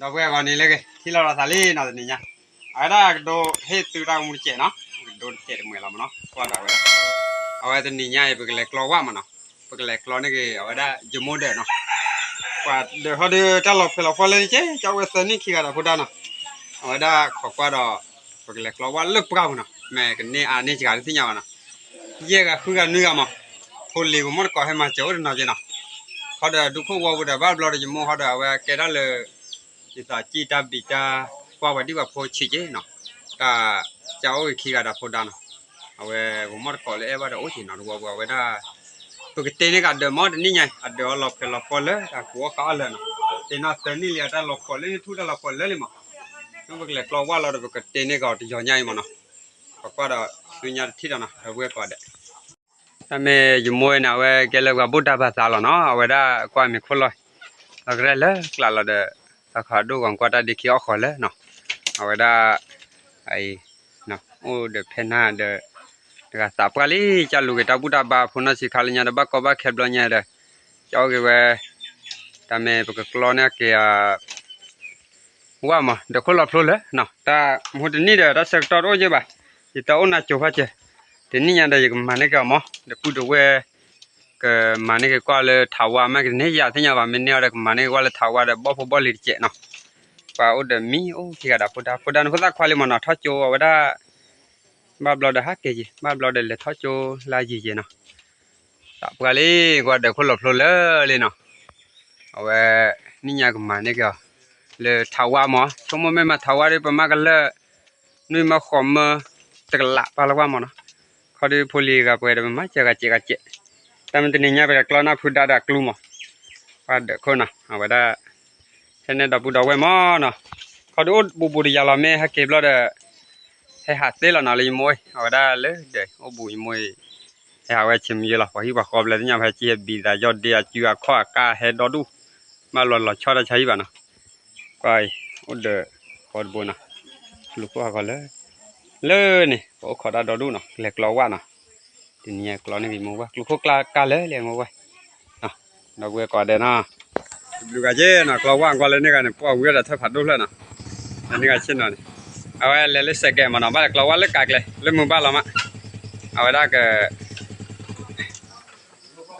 ဒီပုၢ်ဝဲၢ်ဂီၤန့ၣ်လၢဂ့ၤ ထံၣ်လိာ်ဒီးသးလံနီၤတနံၤညါ, အဝဲဒၣ်ကဒိဟ့ၣ်သုတၢ်မူတစဲးနီၤ, ကဒိတစဲးတမှဲၤလီၤမးနီၤ, ကွၢ်ဒီးဝဲဒၣ်, အဝဲတနံၤညါအံၤ ပကလဲၤကျီဝၣ်မးနီၤ, ပကလဲၤကျီန့ၢ်က့ၤ အဝဲဒၣ်ယမိၢ်ဒၢးနီၤ, ပှၤဒၢးဟီဒုးတၢ်လီၤဖဲးလီၤဖီလၢကဲ ကၠီဝဲသၢနံၣ်ခံဂၤဒီးဖိဒါနီၤ, အဝဲဒၣ်ခိးကွၢ်ဒီး ပကလဲၤကျီဝၣ်လၢပှၢ်ပူၤနီၤ, မ့ၢ်ကန့ၢ်အါန့ၢ်စှၤတသ့ၣ်ညါဘၣ်နီၤ, ယဲၢ်ဂၤဃုဂၤနွံဂၤမး, ဖိလံၤပမိၢ်တကိးဟဲမၤစၢၤအိၣ်တနီၤက့နီၤ, ခီဒီးဒူခိၣ်ဝီပူၤဒီးဘၣ်ဘျီဒီးယမိၢ်ဟီဒီးအဝဲကဲဒၣ်လၢ ဒ်သိးစံၣ်တၢ်ဘံၣ်တၢ် ကွၢ်ပှၤဒံၣ်ပှၤဖိဆံးက့နီၤ, တၢ်ကအိၣ်ဂ့ၤခံဂၤဒီးဖိဒါနီၤ, အဝဲပမိၢ်တကိးလၢအဲၣ်ဘၣ်ဒီးအိၣ်က့နီၤ တဝီပူၤအဝဲဒၣ်, ပကတ့န့ၢ်ကဒီးမးတနံၤညါအံၤ အဒၢးအီၤလီၤဖဲးလီၤဖီလၢတၢ်ကူအီၣ်ဃာ်အီၣ်လၢနီၤ, တ့နီၢ်သၢနံၣ်လံအတၢ်လီၤဖီးလၢထူၣ်တၢ်လီၤဖီးလၢလံမး, မ့ၢ်ပကလဲၤကျီဝၣ်လီၤဒီးပကတ့န့ၢ်ကဒီးတယီၤညါအံၤမးနီၤ, ပကွၢ်ဒီးဆူညါတထံၣ်ဒီးနီၤ ဒီပုၢ်ဝဲၢ်ကိးဂၤဒဲး တၢ်မ့ၢ်ယမိၢ်န့ၣ် အဝဲကဲလၢပှၤဘူၣ်တၢ်ဘၣ်သးလီၤနီၤ, အဝဲဒၣ်ကွၢ်မ့ၤခိၣ်လီၢ်, လီၤကရဲလၢကျးလီၤဒီး, သးခးဒိၣ်ဂီၤကွၢ်တၢ်ဒ့ခံအီၣ်ဃီလၢနီၤ, အဝဲဒၣ်, အံၤ, အိၣ်ဒီးဖဲနၤဒီး, တဂၤသးပှၢ်လံ ကၢ်လူၤက့ၤတၢ်ဘူၣ်တၢ်ဘါဖိနီၢ်ဆံးခါလၢညါဒီးဘၣ်ကီဘၣ်ခဲဘျီညါဒီး, ကၠီအိၣ်က့ၤဝဲ, တၢ်မ့ၢ်ပကကျီန့ၢ်က့ၤ ဝၣ်မး ဒီးခိၣ်လီၤဖျိလၢနီၤ, တၢ်မဟူတနံၣ်ဒီးတၢ်ဆၢကတီၢ်တအိၣ်ယဲဘၣ်, ယတၢ်အိၣ်နၢ်ကၠိဖးစဲး, တနံၣ်ညါဒီးယကမၤန့ၢ်က့ၤအီၤမး ဒီပုၢ်ဒီဝဲၢ်, ကမၤန့ၢ်က့ၤကွၢ်လၢထးဝါမး ကန့ၢ်ယၤသ့ၣ်ညါဘၣ် မ့ၢ်န့ၢ်အီၤဒီးကမၤန့ၢ်က့ၤကွၢ်လၢထးဝါဒီး ဘီၣ်ဖိဘီၣ်လံၤတစဲးနီၤ, ပှၤအိၣ်ဒီးမံၤအိၣ်ခံဂၤဒီးဖိဒါ ဖိဒါန့ၣ်ဖိသၣ်ခွါလံမးနီၤ ထီၣ်ကၠိအဝဲဒၣ်, ဘၣ်ဘျီဒီးဟးက့ၤက့ၤ ဘၣ်ဘျီဒီးလဲၤထီၣ်ကၠိလါယံၤယဲနီၤ သးပှၢ်လံ ကွၢ်ဒီးခိၣ်လီၤဖျိလၢလံနီၤ, အဝဲ, နံၣ်ညါကမၤန့ၢ်က့ၤအီၤ, လၢထးဝါမး ဆိကမိၣ်မ့ၢ်မၤထးဝါဒီး ပမၤကလၢာ်, နွံမၢဃိးမၢ, တကလးပာ်လၢဝၣ်မးနီၤ, ခီဒီးဖိလံၤဂၤပှဲၤဒီးပမၤစၢၤဂၤစဲးဂၤစဲး, တၢ်မ့ၢ်တနံၤညါပကကျီနၢ်ဖုဒါဒီးအကျူမး, ပှၤဒၢးခိၣ်နီၤ အဝဲဒၣ်, ဟဲနဲၣ်ဒီပုၢ်ဒီဝဲၢ်မးနီၤ, ခီဒီးအိၣ်ဘူးဘူးတယၤလီၤ မ့ၢ်ဟဲက့ၤဘျီဒီး ဟဲဟးသ့လီၤနီၤ လၢယမိၢ်အံၤ အဝဲဒၣ်လၢဒၢးအိၣ်ဘူးယမိၢ်အံၤ, ဟဲဟးဝဲဆံးမံၤယဲလီၤ ပှၤဟံၣ်ပှၤဃီဘျဲၣ်သ့ၣ်ညါ ပဟဲက့ၤဟဲဘံၤသးယီၢ်ဒ့အစုအခီၣ်အကါဟဲဒီဒူၣ်, ဘၣ်လီၤလီၤဆီတၢ်ဆါဟံၣ်ဘၣ်နီၤ, ကွၢ်အံၤ, အိၣ်ဒီး, ဃီတဘိနီၤ, လူၤခိၣ်ဟးဂီၤလၢ, လၢန့ၣ် ပအိၣ်ခိးတၢ်ဒီဒူၣ်နီၤ ကလဲၤကျီဝၣ်နီၤ, တနံၤညါကျီန့ၢ်က့ၤမိၢ်ဝဲၢ် ကျူခိၣ်ကျါကါလၢလံမိၢ်ဝဲၢ် ဒီပုၢ်ဝဲၢ်ကိးဂၤဒဲးနီၤ, တဘျုးဂၤက့နီၤ ကျီဝၣ်ကွၢ်လၢန့ၣ်ဂၤန့ၣ် ပှၢ်ဝံၤဒီးထၢၣ်ဖးဒိၣ်ဖျၢၣ်နီၤ, လၢန့ၣ်ဂၤဆ့ၣ်နီၤန့ၣ်, အဝဲလဲၤလၢစဲးကဲးမးနီၤ ဘၣ်လဲၤကျီဝၣ်လၢကးကျဲ လၢမုၢ်ဘၣ်လီၤမး, အဝဲဒၣ်က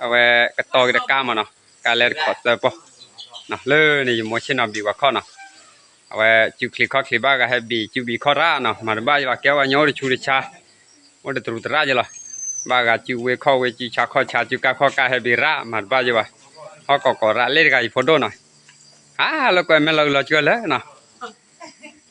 အဝဲကတီၤက့ၤတကါမးနီၤ, ကါလဲတခိးသၢပီၢ်, လၢန့ၣ်ယမိၢ်ဆ့ၣ်နီၤဘံၣ်ပှၤခီၣ်နီၤ, အဝဲစုချံခီၣ်ချံဘၣ်ဂၤဟဲဘံၣ်စုဘံၣ်ခီၣ်ရၣ်နီၤ မၤတဘၣ်ယဘၣ် ကဲဝဲညီအိၣ်တဆူတဆါ, အိၣ်တတရူးတရၣ်ယလီၤ, ဘၣ်ဂၤစုဝ့ခီၣ်ဝ့ စုဆါခီၣ်ဆါ စုကါခီၣ်ကါဟဲဘံၣ်ရၣ် မၤတဘၣ်ယဘၣ်, ဟီၣ်ကိးကိးရၣ်လၢတဂၤယဖိဒိၣ်နီၤ, ဟးလၢကွဲမ့ၢ်လီၤကလီၤကၠီလၢနီၤ,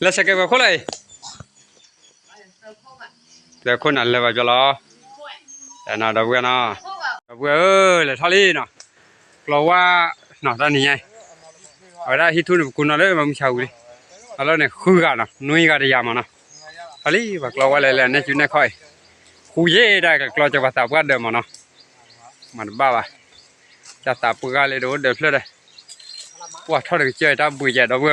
လၢစဲးကဲးပှၤခိၣ်လၢအံၤ လၢခိၣ်နၢ်လၢဘၣ်ပျီလီၤ, ဒီပုၢ်ဝဲၢ်နီၤ, ဒီပုၢ်ဝဲၢ်ဧၢ လဲၤထီၣ်လံနီၤ, ကျီဝၣ်နီၤ တၢ်နံၤညါအံၤ, အဝဲဒၣ်ဟံၣ်ထူၣ်န့ၣ် ပကူနီၤလၢပှၤမုၢ်ဆါဝံၤလံ, အလီၢ်န့ၣ်ဃုဂၤနီၤ နွံဂၤတယၤမးနီၤ, ထီၣ်လံ ပှၤကျီဝၣ်လဲၤလဲၤနဲၣ်စုနဲၣ်ခီအံၤ, ဃူယဲၢ်ဒၣ်ကကျီကၢၤပှၤသးပှၢ်ဒၢးမးနီၤ, မၤတဘၣ်ဘၣ်, တၢ်သးပှၢ်ဂၤလၢတအိၣ်ဒၢးဖျၢၣ်ဒီး, ပှၢ်ထီၣ်တကစၢၢ်တၢ်ဘှံးယဲၢ်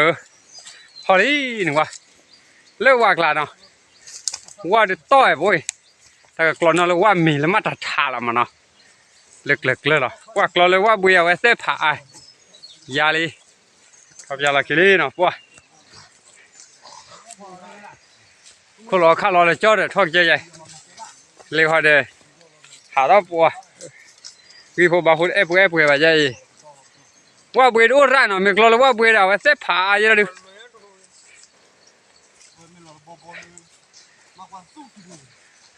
ဒီပုၢ်ဝဲၢ်ဧၢ, ထီၣ်လံန့ၣ်ဝဲ, လၢဝၣ်ကျါနီၤ ဝၣ်ဒုးတီၢ်ဝဲပအိၣ်အံၤ, တၢ်ကကျီနီၢ်လၢဝၣ်မ့ၤလၢမးတၢ်ထးလီၤမးနီၤ, လၢကျၢၤကျၢၤလီၤ ပှၢ်ကျီလၢဝၣ်ဘှံးအဝဲသ့ၣ်ဖးအါ, ယါလံ, ထီၣ်ပျၢ်လီၤက့ၤလံနီၤ ပှၢ်, ခိၣ်လီၤခၣ်လီၤလၢကၠီဒီး ထီၣ်ကစၢၢ်ယါအံၤ, လ့ဟီဒီး, ဟးထီၣ်ပှၢ်, ဂံၢ်ဖိဘါဖိအဲၣ်ပှဲၤအဲၣ်ပှဲၤဘၣ်ယါအံၤ, ဝၣ်ဘှံးတအိၣ်ရၣ်နီၤ မ့ၢ်ကျီလၢဝၣ်ဘှံးဒီးအဝဲသ့ၣ်ဖး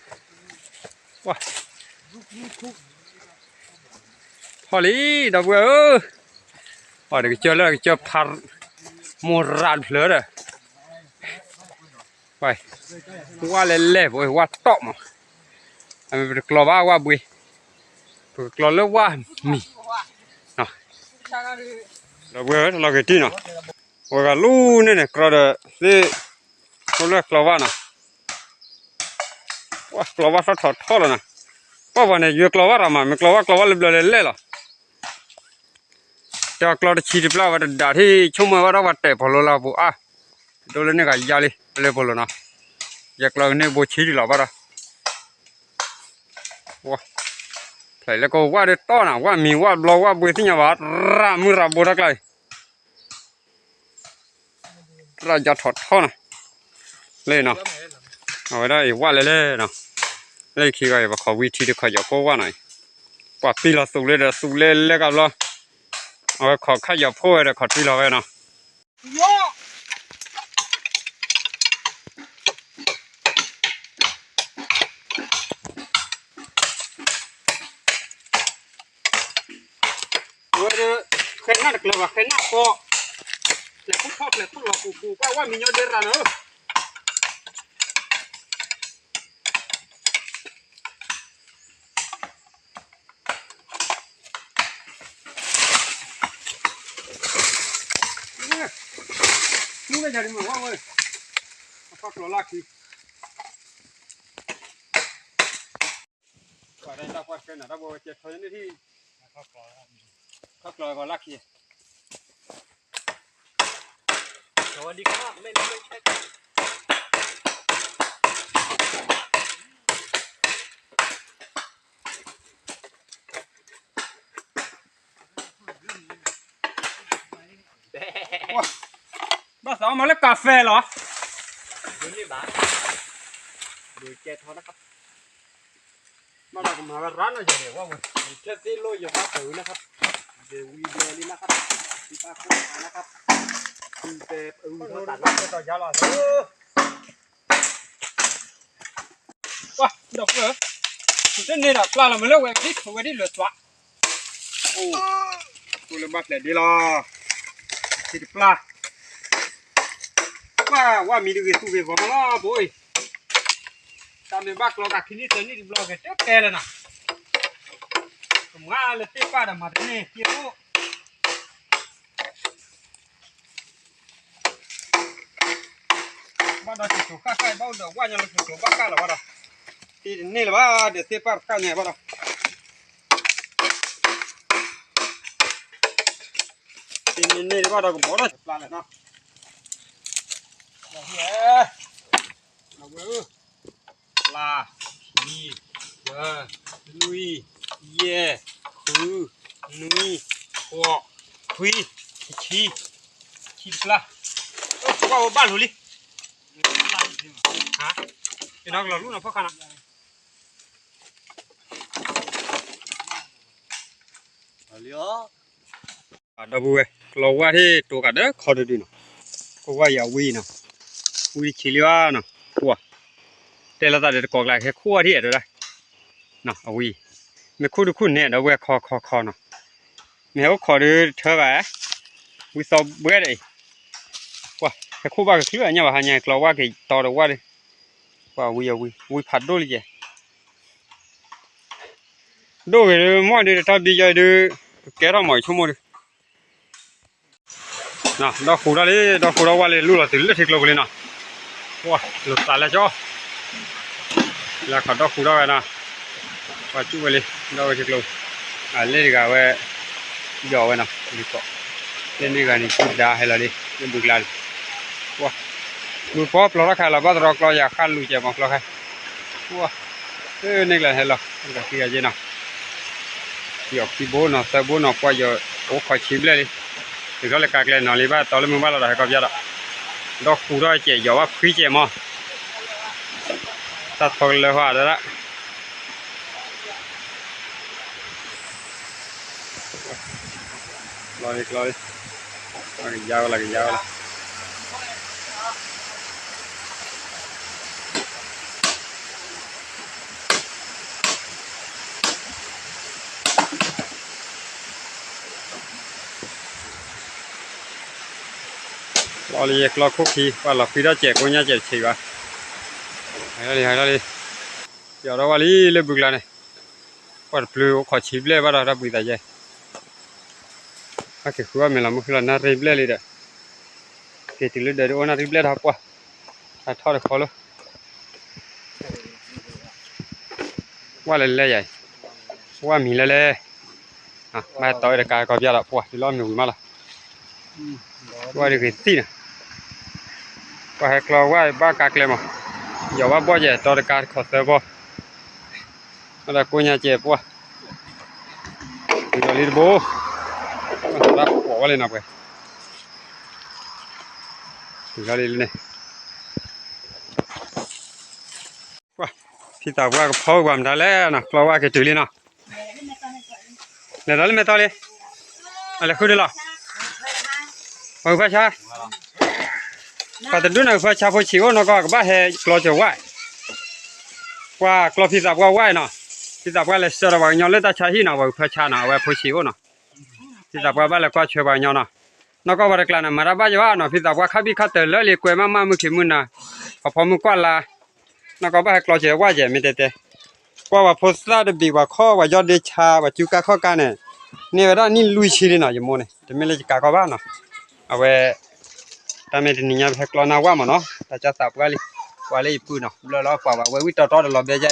အါယဲဒၣ်ဒုး ထီၣ်လံ ဒီပုၢ်ဝဲၢ်ဧၢ, ပှၤတကစၢၢ်လၢကစၢၢ်ဖး, မိၢ်ရၣ်တဖျၢၣ်ဒီး, ဝၣ်လဲၤလဲၣ်ပဝဲဝၣ်တီၢ်မး, အမ့ၢ်ပတကျီဘၣ်ဝၣ်ဘှံး, ပကကျီလၢဝၣ်မံၤ, ဒီပုၢ်ဝဲၢ်လီၤက့ၤတံၢ်နီၤ, ဝဲဂၤလူန့ၣ်န့ၣ် ကြီဒီးသ့ၣ်, ခိၣ်လၢကျီဝၣ်နီၤ ပှၤကျီဝၣ်ထီၣ်ထီၣ်ထီၣ်လီၤနီၤ, ပှၤပှၤန့ၣ် ယွၤကျီဝၣ်ရၤမး မ့ၢ်ကျီဝၣ်ကျီဝၣ်လၢဘျီလဲၤလဲၣ်လီၤ, တဲအကျီတဆံတပျၢ်ဝဲတဒၣ်ထံၣ် ဆိကမိၣ်ဝဲဒၣ်ပှၤတဲာ်ဖီလိလၢပူၤအါ, ဒိၣ်လၢန့ၣ်ဂၤယါလံ ပလဲၤဖီလိနီၤ, ယကျီန့ၢ်ဘိဆံးတလီၤဘၣ်ဒီး, ဖျဲးလၢကဝၣ်ဒၣ်တီၢ်နီၤ ဝၣ်မံၤဝၣ်ဘျီဝၣ်ဘှံးသ့ၣ်ညါဘၣ် ရၣ်မုၢ်ရၣ်ဘိတၢ်ကျါအံၤ တၢ်ယီထီၣ်ထီနီၤ, လၢနီၤ, အဝဲဒၣ်အံၤဝၣ်လဲၣ်လဲၣ်နီၤ, လၢခံဂီၤအံၤ ပခိးဝံထံတခီယီၤကိးဝၣ်နီၤအံၤ, ပှၤပံလီၤသူးလၢဒီးသူးလဲၣ်လဲၣ်ကဘျီ, အဝဲခိးခါယီၤဖိဝဲဒီးခိးထွံလီၤဝဲနီၤ. အဝဲဒၣ် ဃဲနၢ်တကျၢၤဘၣ် ဃဲနၢ်ဃီ, ကျဲၤခိၣ်ထီၣ်ကျဲၤခိၣ်လီၤပူၤပူၤ ကွၢ်ဝၣ်မံညီဒဲရၤနၤဧၢ. မူဝဲယၤဒ်မးဝဲဝဲ, အဖးကျီၤလၢခံ, ပှၤတၢ်ကွၢ်ခဲနၤတၢ်ဘိဝဲကဲထီၣ်ယန့ၣ်ထံၣ်, ခီကျီၤဂီၤလၢခံ, ဝဲဒ်ခီမ့ၢ်န့ၣ်မ့ၢ် ဘၣ်သးမၤလၢကၣ်ဖဲလီၤ, ဒ်န့ၣ်ဘၣ်, ဒ်ကဲထီၣ်နခါ, ဘၣ်ဒီးကမၤဝဲရၤနီၤယၤဒဲးဝဲဝဲ, ဒ်ထဲသ့ၣ်လိၣ်ယဘၣ်ပၢၤနခါ, ဒ်ဝံၤဘျဲလံနခါ, ဒ်ဘၣ်ခိၣ်နခါနခါ, ဒ်တဲအုၣ်ထီၣ်တၢ်လီၤ, ပှၤဒီပုၢ်ဧၢ, သုတန့ၢ်ဒီးပျၢ်လီၤမ့ၢ်လၢဝဲဒ်ဝဲဒ်လၢသွး, အိၣ်, အိၣ်လၢဘၣ်ဖျဲးဒ့လီၤ, ထံတပျၢ်, ပှၤဝၣ်မံၤတဂ့ၤသူၣ်ဂ့ၤဂီၤမးလီၤ ဘိအံၤ, တၢ်မ့ၢ်ဘၣ်ကျီတၢ်ခံနံၣ်သၢနံၣ်တဘျီက့ၤတကဲလၢၤနီၤ, ကမၤလၢသ့ၣ်ပၢ်ဒီးမၤတန့ၢ်က့ၤအိၣ် ဘၣ်ဒီးစံၣ်စိၤဃၣ်ဃၣ်ဘၣ်အိၣ်ဒီးဝၣ်ညါလၢစံၣ်စိၤဘၣ်ဃၣ်လီၤဘၣ်ဒီး, တ့တန့ၢ်လၢၤဘၣ်ဒီးသ့ၣ်ပၢ်တဃၣ်ညါဘၣ်ဒီး, တ့န့ၢ်န့ၢ်ဘၣ်ဒီးကဘီဒီးပျၢ်လဲၣ်နီၤ, ပျၢ်, ခံ, သၢ, လွံၢ်, ယဲၢ်, ဃု, နွံ, ဃိး, ခွံ, တဆံ, ဆံတပျၢ်, အိၣ်ကွၢ်ဝဲဘၣ်လိၤလံ, ဟါ, ယနီၢ်ကလီၤလူၢ်နီၤဖီၣ်ခါနီၤ ဒီပုၢ်ဝဲၢ် ကျီဝၣ်ထံၣ်တိၤကးဒီးခီတဒုနီၤ, ကိးဝၣ်ယၤဝံၤနီၤ, ဝံၤတဆံးလံဘၣ်နီၤ, ကွၢ်, တဲလိာ်သးဒီးတကိးကျါဟဲခိၣ်ဝၣ်ထံၣ်အဲၣ်ဒိးဒၣ်, အဝံၤ, မ့ၢ်ခိၣ်တခိၣ်နဲၣ်ဒီပုၢ်ဝဲၢ်ခီခီခီနီၤ, မ့ၢ်ဟဲအိၣ်ခိးဒီးတထၢဘၣ်, ဝံသီဘှဲဒီးအံၤ, ကွၢ် ဟဲခိၣ်ဘၣ်ကချုးအညၣ်ဘၣ်ဟါညါကျီဝၣ်က့ၤတီဒီးဝၣ်ဒီး, ကွၢ်ဝံၤအဝံၤ ဝံၤဖးဒိၣ်လံကဲ ဒိၣ်ဂ့ၤဒုး မီၢ်ဒုး တထီဘံယီဒုး ကကဲထီၣ်မီၤအံၤဆိကမိၣ်ဒုး, ဒီၣ်ဃူထီၣ်လံ ဒီၣ်ဃူထီၣ်ဝၣ်လံ လူလီၤတုၤလၢထံကျိပူၤလံနီၤ, ပှၢ် လိာ်သးလၢကၠီ, လၢခီဒီၣ်ဃူထီၣ်ဝဲနီၤ, ပှၢ်စူၣ်ဝဲလံ ဒီၣ်ဝဲထံကျိ, အလ့ၣ်တဂၤဝဲ, ယီၤဝဲနီၤ လံကီး, လ့ၣ်န့ၣ်ဂၤန့ၣ် ကူဒါဟဲလီၤလံ လၢဘုကျါလံ, ပှၢ်, မုၢ်ပီပျီထီၣ်ခါလီၤ ဘၣ်သရီကျီယၤဃၣ်လူၤကဲမီၤကျီခါ, ပှၢ်, န့ၣ်ကျါဟဲလီၤ ကသံဂၤက့နီၤ, ယီၤခံဘိနီၤ သၢဘိနီၤ ပှၢ်ယီၤအိၣ်ခိးဆံဘျဲၣ်လံ, တခီလၢကါကျဲနီၤလံဘၣ် တီလၢမုၢ်ဘၣ်လီၤဒီးဟဲကီၢ်ပယါဒီး, ဒီၣ်ဃူထီၣ်ကဲ ယီၤဘၣ်ဖှံကဲမီၤ, တၢ်ထီကလၢဟီဒၣ် လီၤလံ လီၤလံ, ကယါဝဲလီၤ ကယါဝဲလီၤ. လီၤလံ ယကျီခိၣ်ခံ ပှၤလီၤဖှံထီၣ်စဲး ကိးညါစဲးတဆံးဘၣ်. ဟဲလီၤလံ ဟဲလီၤလံ. ယီၤထီၣ်ဝဲလံလၢဘုကျါန့ၣ်, ပှၤတပျုၤအိၣ်ခိးဆံဘျဲၣ်ဘၣ်ဒီး တၢ်ဘှံးသးယဲၢ်, ဟဲက့ၤဃုအီၣ်မ့ၤလီၤ မုၢ်ဃ့လီၤ နၣ်ရံၣ်ဘျဲၣ်လံဒီး, က့ၤတုၤလၢဒၢးဒုးအိၣ်နၣ်ရံၣ်ဘျဲၣ်ဒီးပှၢ်, ဟဲထီၣ်တခီလၢ ဝၣ်လဲၤလဲၤယၤအံၤ, ဝၣ်မံၤလဲၤလဲၤ, ဘၣ်ဟဲတီၢ်ဝဲတကါကီၢ်ပယါဒီးပှၢ် တုၤလီၤအီၣ်မ့ၤဝံၤမးလီၤ. ဝၣ်တဂ့ၤသံၣ်နီၤ, ပှၢ်ဟဲကျီဝၣ်ဘၣ်ကါကျဲမး, ယီၤဘၣ်ဘီၣ်ယဲၢ် တီတကါတခီသၢဘီၣ်, အဒီးကိးညါစဲးပှၢ်, တုၤလီၤလံတဘိ, ဘၣ်သရၣ်ပိာ်ဝဲလံနီၤပှဲၤ. လီၤလံန့ၣ်, ဖံသးပှၢ်ကဖီဝဲပှၤမတၤလဲၣ်နီၤ, ကျီဝဲက့ၤတုၤလံနီၤ, လဲၤဒီးလၢမဲာ်တီလံ, အလဲၤဃုဒုလီၤ, ပှၤကဖၢဆါ, ပှၤတဒူၣ်န့ၣ်ကဖၢဆါဖိဆံးအိၣ်နီၢ်ကီၢ် ကဘၣ်ဟဲကျီစၢၤဝဲ, ပှၤကျီဖံသးပှၢ်ဝဲနီၤ, ဖံသးပှၢ်လဲၤဆှၢဒီးပှၤကညီလၢတၢ်ဆါဟံၣ်နီၤ, ပှၤကဖၢဆါနီၤ, အဝဲဖိဆံးအိၣ်နီၤ, ဖံသးပှၢ်ဘၣ်လဲၤကွၢ်ဆှၢပှၤကညီနီၤ, နီၢ်ကီၢ်ပှၤတကျါန့ၣ် မၤတၢ်ဘၣ်ယဘၣ်နီၤ, ဖံသးပှၢ်ခါဘံၣ်ခါတၢၢ်လၢလံကွဲးမးမးမုၢ်ခံမုၢ်နၤ, ဖီဖီမုၢ်ကွၢ်လါ, နီၢ်ကီၢ်ဘၣ်ဟဲကျီစၢၤဝဲယဲၢ်မ့ၢ်တဲတဲ, ကွၢ်ပှၤဖိသၣ်တဘ့ၣ်ပှၤခီၣ်ပှၤယီၢ်ဒ့ဆါ ပှၤကၠူကါခီၣ်ကါန့ၣ်, န့ၢ်ဝဲဒၣ်နံၣ်လွံၢ်ဆံလံနီၤ, ယမိၢ်န့ၣ် တမ့ၢ်လၢယကးကီဘၣ်နီၤ, အဝဲ တၢ်မ့ၢ်တနံၤညါပဟဲကျီနၢ်ဝၣ်မးနီၤ, တၢ်ကၢ်သးပှၢ်လံ, ပှၤလၢယပုၢ်နီၤ, ဘျၢလီၤပှၤဘၣ် ဝဲဝံၣ်တီတီတလီၤဘျဲယါ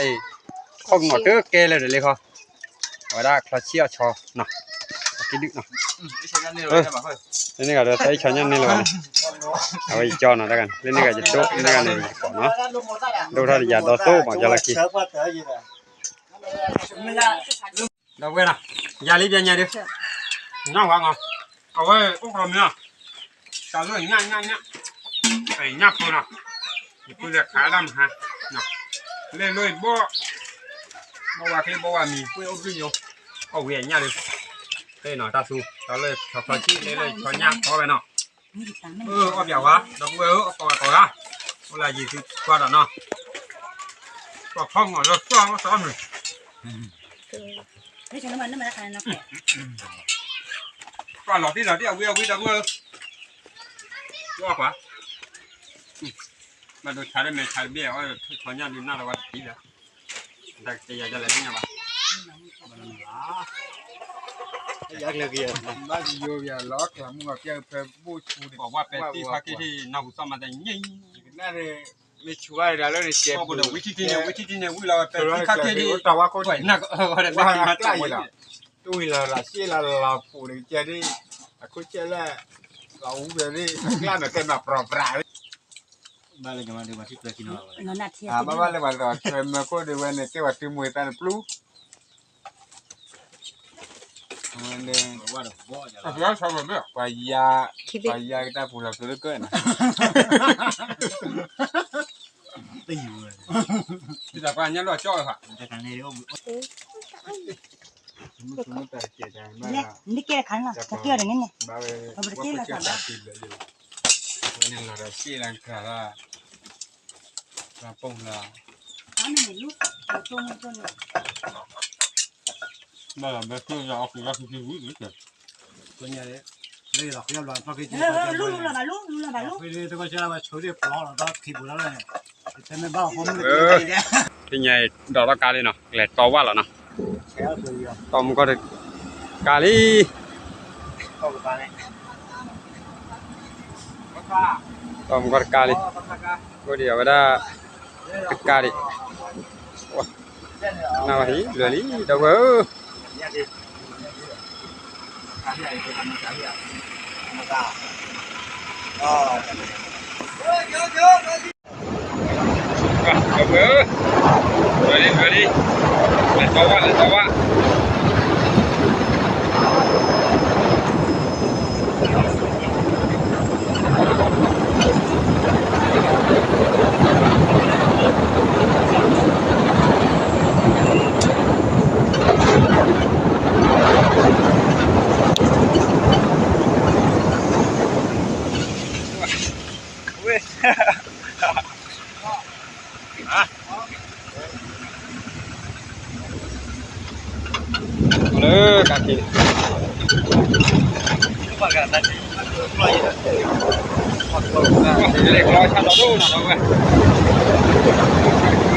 အံၤ, ခီၣ်ကနီၤတကဲလၢာ်ဒီးလံခီ, အဝဲဒၣ်ချီဆံၣ်အီၣ်ဆီနီၤ, အကံဒုၣ်နီၤ, လၢန့ၣ်ဂၤဒီးသးအံၣ်ဆီညၣ်န့ၢ်လၢၤဘၣ်န့ၣ်, အဝဲယကၠီနီၤ, တၢ်ဂၤန့ၣ် လၢန့ၣ်ဂၤယဒိၣ်, လၢန့ၣ်ဂၤန့ၣ်ယကိးနီၤ, ဒိၣ်ထီၣ်ဒီးယၤဒီသိၣ်မး ကၠီလီၢ်ခံ ဒီပုၢ်ဝဲၢ်နီၤ, ယၤလံပျဲညါဒုး, ညၣ်ဝါမး, အဝဲအိၣ်ကီမ့ၢ်နီၤ, တၢ်လၢညၣ်ညၣ်ညၣ်, ညၣ်ဖိနီၤ, ယပုၢ်လဲၤခးဒၣ်မဟါ, လဲၤလိဘီ, ဘီဝါချ့ဘီဝါမံၤ ကွ့ၢ်အိၣ်ဘျုးယိာ်, အီၣ်ဝံၤအညၣ်ဒုး, နီၤ တၢ်သူ, တၢ်လၢဆီဆီဆံၣ် လဲၤလၢဆီညၣ်ဖီဝဲနီၤ, အီၣ်ပျးဝါ ဒီပုၢ်ဝဲၢ်ဧၢ, အီၣ်ကီဝါကီဂၤ, အိၣ်လၢယံၤသုကွၢ်ဒီးနီၤ, ပှၤဖီမီၤလၢကၠီၣ်ဝဲသီမုၢ် ပှၤလီၤတံၢ်လီၤတံၢ် အဝံအဝံဒီပုၢ်ဝဲၢ်, ကွၢ်ကွၢ်, ဘၣ်ဒိဆါလၢမဲာ်ဆါတဘ့ၣ် အီၣ်ထီၣ်ညၣ်ဒုးနၢ်လီၤဝဲတထံၣ်လၢ, တၢ်ကတဲယၤဒ်လဲၣ်သ့ၣ်ညါဘၣ်, ဘၣ်ယိယၤလီၤကျးမုၢ်ဘၣ်ပျဲဖဲဘိၣ်ဆူန့ၣ် ပှၤဝဲပဲာ်တံၢ်ခါက့ၤထံၣ် နၢ်ဟူသီမၤတညါ မ့ၢ်ဆူးဝဲဒၣ်လၢန့ၣ်ကဲပူၤဒီး ဝံထံထံန့ၣ် ဝံထံထံန့ၣ် ဝံလီၤဝဲပဲာ်တံၢ်ခါက့ၤထံၣ် တၢ်ဝါကိးနၢ်ကၢၢ်ဝဲဒၣ် မ့ၢ်တၢ်ကျါအံၤလီၤ, တူၢ်ဝံလီၤရၤရှ့ၣ်လီၤလီၤပူၤန့ၣ်ကဲဒ်, အခိၣ်ကဲလၢ, လီၤအူဝဲဒ်, အကျါန့ၣ်ကဲမၤပြီၤပြး, ဘၣ်လၢပှၤ, ဘၣ်လၢပှၤဒီးထွဲမၢခိၣ်ဒ်ဝဲန့ၣ် ကဲပှၤတုၤမွေသးန့ၣ်ပျူၤ အဝဲန့ၣ်, ပှၤယၤ, ပှၤယၤကတၢ်ပူၤလီၤကျိၤလၢကၢၢ်န့ၣ်, တၢ်ပှၤညါလီၤကၠီၣ်ဝဲဖး, နကဲတခါန့ၣ်လီၤ, တကဲအီၤတန့ၣ်န့ၣ်, ပတကဲလီၤတၢ်ဘၣ်, ဝဲန့ၣ်လီၤဒီးရှ့ၣ်လၢကရၢ်လၢ, ပှၤပိာ်လၢ ဘၣ်လီၤဘဲကျိၣ်ယၤအီၣ်က့ၤလီၤဖံဖံဝံၤလံ, လၢလီၤဃ့ဘျီဖီက့ၤက့ၤ, ဖဲကဲလၢဝဲဆိဒ့ၣ်ပျီလီၤဒီးခံပူၤလီၤန့ၣ်, တမ့ၢ်ဘၣ်အီၤဖိမုၣ်, ဖဲညါအံၤဒီးထီၣ်ကါလံနီၤ, လဲၤတီဝဲလီၤနီၤ, တီမူကီၢ်တ, ကါလံ တီမူကီၢ်တကါလံ, အိၣ်ဒံးအဝဲဒၣ်, တကါဒံး, နဝဟံးလွဲလံ ဒီပုၢ်ဝဲၢ်ဧၢ, ဒီပုၢ်ဝဲၢ်ဧၢ, လွဲလံလွဲလံ, လဲၤတီဝဲလဲၤတီဝဲ ဝဲ, လၢကါခ့, လဲၤကျီဆၣ်ဒီးဒိၣ်နီၤဒီပုၢ်ဝဲၢ်,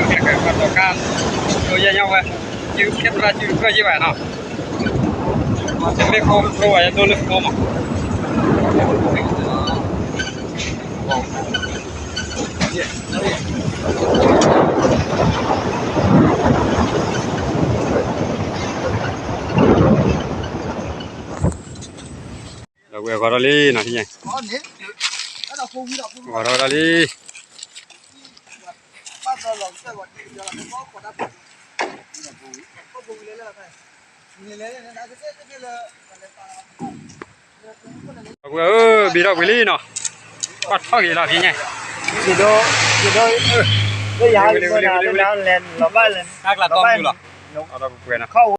ကဲကဲကီၢ်ဒီးကါ, ဒိၣ်ယဲၢ်ညါဝဲ, စုခဲသရၣ်စုတဖျၢၣ်ယဲၢ်ဘၣ်နီၤ, မ့ၢ်ဖိဖျိဝဲယဲၢ်ဒိၣ်လၢဖိမး ဒီးဝဲဂီၤထီၣ်လံနီၤ, ဂီၤထီၣ်ဝဲဒၣ်လံ, ဒီပုၢ်ဝဲၢ်ဧၢ, ဘံထီၣ်ကွံာ်လံနီၤ, ကွၢ်ထီၣ်က့ၤလီၤဖဲညါ, ယဒိ, ယဒိ, လၢယဟဲက့ၤလီၤဘၣ်လဲၣ်, တၢ်ကျါတီမုၢ်လီၤ, ခီၣ်